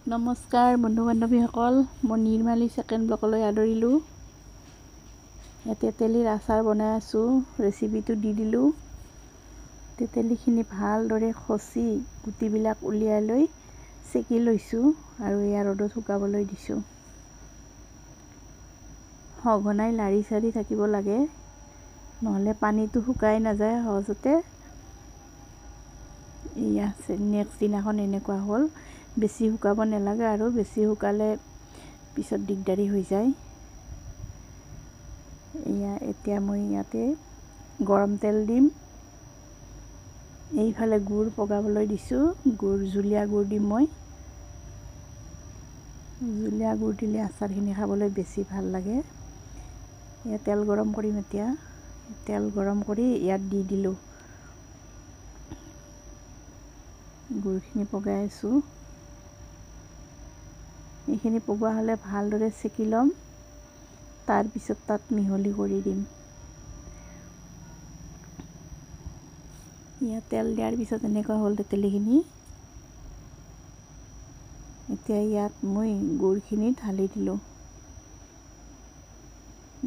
নমস্কাৰ বন্ধু বান্ধৱীসকল, মই নিৰ্মালী ছেকেণ্ড ব্লকলৈ আদৰিলোঁ। তেতেলীৰ আচাৰ বনাই আছোঁ, ৰেচিপিটো দি দিলোঁ। তেতেলীখিনি ভালদৰে খচি গুটিবিলাক উলিয়াই লৈ চেকি লৈছোঁ আৰু এয়া ৰ'দত শুকাবলৈ দিছোঁ। সঘনাই লাৰি চাৰি থাকিব লাগে, নহ'লে পানীটো শুকাই নাযায় সহজতে। এয়া নেক্সট দিনাখন এনেকুৱা হ'ল। বেছি শুকাব নালাগে আৰু বেছি শুকালে পিছত দিগদাৰী হৈ যায়। এয়া এতিয়া মই ইয়াতে গৰম তেল দিম। এইফালে গুড় পগাবলৈ দিছোঁ, গুড় জুলীয়া গুড় দিম মই। জুলীয়া গুড় দিলে আচাৰখিনি খাবলৈ বেছি ভাল লাগে। এয়া তেল গৰম কৰিম এতিয়া। তেল গৰম কৰি ইয়াত দি দিলোঁ। গুড়খিনি পগাই আছোঁ। এইখিনি পগোৱা হ'লে ভালদৰে চেকি ল'ম, তাৰপিছত তাত মিহলি কৰি দিম। ইয়াত তেল দিয়াৰ পিছত এনেকুৱা হ'ল তেতেলীখিনি। এতিয়া ইয়াত মই গুড়খিনি ঢালি দিলোঁ।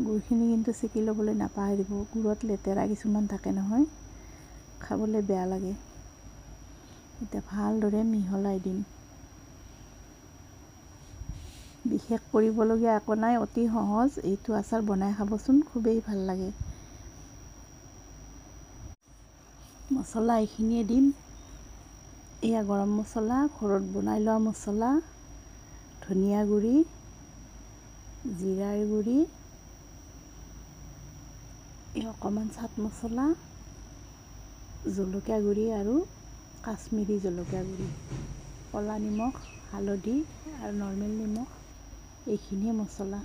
গুড়খিনি কিন্তু চেকি ল'বলৈ নাপাহৰিব, গুড়ত লেতেৰা কিছুমান থাকে নহয়, খাবলৈ বেয়া লাগে। এতিয়া ভালদৰে মিহলাই দিম। বিশেষ কৰিবলগীয়া একো নাই, অতি সহজ। এইটো আচাৰ বনাই খাবচোন, খুবেই ভাল লাগে। মছলা এইখিনিয়ে দিম। এয়া গৰম মছলা, ঘৰত বনাই লোৱা মছলা, ধনিয়া গুড়ি, জিৰাৰ গুড়ি, এই অকণমান চাট মছলা, জলকীয়া গুড়ি আৰু কাশ্মীৰী জলকীয়া গুড়ি, ক'লা নিমখ, হালধি আৰু নৰ্মেল নিমখ, এইখিনিয়ে মছলা।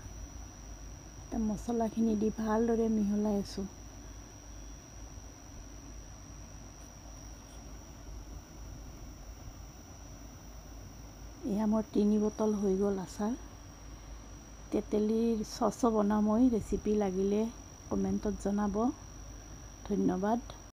এতিয়া মছলাখিনি দি ভালদৰে মিহলাই আছোঁ। এয়া মোৰ 3 বটল হৈ গ'ল আচাৰ। তেতেলীৰ চচো বনাম মই, ৰেচিপি লাগিলে কমেণ্টত জনাব। ধন্যবাদ।